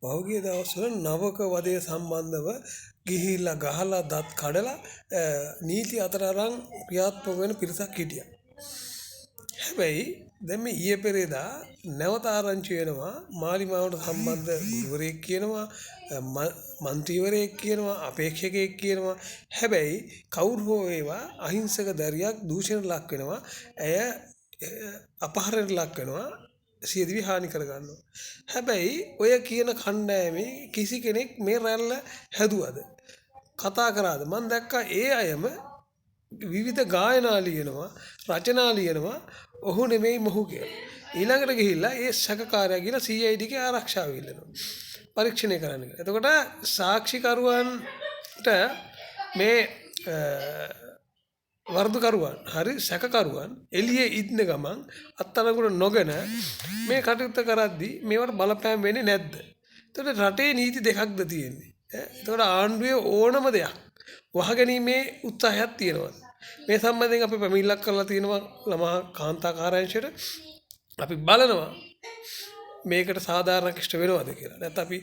පහුගිය දවස්වල නවක වදය සම්බන්ධව ගිහිල්ලා ගහලා දත් කඩලා නීති අතට අරන් ක්‍රියාත්මක වෙන පිරිසක් හිටියා. හැබැයි දැන් මේ ඊයේ පෙරේදා නැවත ආරංචි වෙනවා මාලිමාවට සම්බන්ධ ගුරුවරයෙක් කියනවා, මන්ත්‍රීවරයෙක් කියනවා, අපේක්ෂකයෙක් කියනවා. හැබැයි කවුරු හෝ වේවා අහිංසක දැරියක් දූෂණයට ලක් වෙනවා. ඇය අපහරණයට ලක් වෙනවා. සියදිවි හානි කරගන්නවා. හැබැයි ඔය කියන කණ්ඩායමේ කිසි කෙනෙක් මේ රැල්ල හැදුවද, කතා කරාද? මං දැක්කා ඒ අයම විවිධ ගායනා ලියනවා, රචනා ලියනවා, ඔහු නෙමෙයි මොහු කියලා. ඊළඟට ගිහිල්ලා ඒ සැකකාරයා ගිහලා CID එකේ ආරක්ෂාව ඉල්ලනවා, පරීක්ෂණය කරන්න කියලා. එතකොට සාක්ෂිකරුවන්ට මේ වරදකරුවන් හරි සැකකරුවන් එළියේ ඉන්න ගමන් අත්අඩංගුවට නොගෙන මේ කටයුත්ත කරද්දී මේවට බලපෑම් වෙන්නේ නැද්ද? එතකොට රටේ නීති දෙකක්ද තියෙන්නේ? එතකොට ආණ්ඩුවේ ඕනම දෙයක් වහගැනීමේ උත්සාහයක් තියෙනවද? මේ සම්බන්ධයෙන් අපි පැමිණිල්ලක් කරලා තියෙනවා ළමා කාන්තා කාර්යාංශයට. අපි බලනවා මේකට සාධාරණ ඉෂ්ට වෙනවද කියලා. නැත්නම් අපි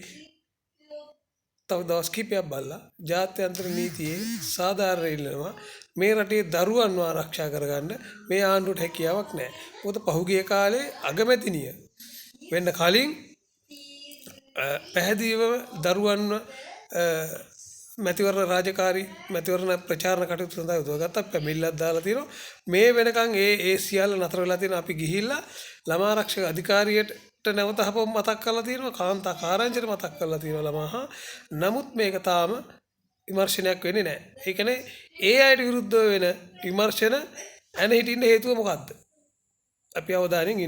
තව දවස් කිහිපයක් බලලා ජාත්‍යන්තර නීතියේ සාධාරණ ඉල්ලනවා. මේ රටේ දරුවන්ව ආරක්ෂා කරගන්න මේ ආණ්ඩුවට හැකියාවක් නැහැ. මොකද පහුගිය කාලේ අගමැතිනිය වෙන්න කලින් පැහැදිලිවම දරුවන්ව මැතිවරණ රාජකාරී, මැතිවරණ ප්‍රචාරණ කටයුතු සඳහා යොදවගත්තා. පැමිණිල්ලක් දාලා තියෙනවා. මේ වෙනකන් ඒ ඒ සියල්ල නතර වෙලා තියෙනවා. අපි ගිහිල්ලා ළමා ආරක්ෂක අධිකාරියට නැවත හපව මතක් කරලා තියෙනවා. කාන්තා කාර්යාංශයට මතක් කරලා තියෙනවා ළමා. නමුත් මේක තාම විමර්ශනයක් වෙන්නේ නැහැ. ඒ කියන්නේ ඒ අයට විරුද්ධව වෙන විමර්ශන ඇන හිටින්න හේතුව මොකද්ද? අපි අවධානයෙන් ඉන්න.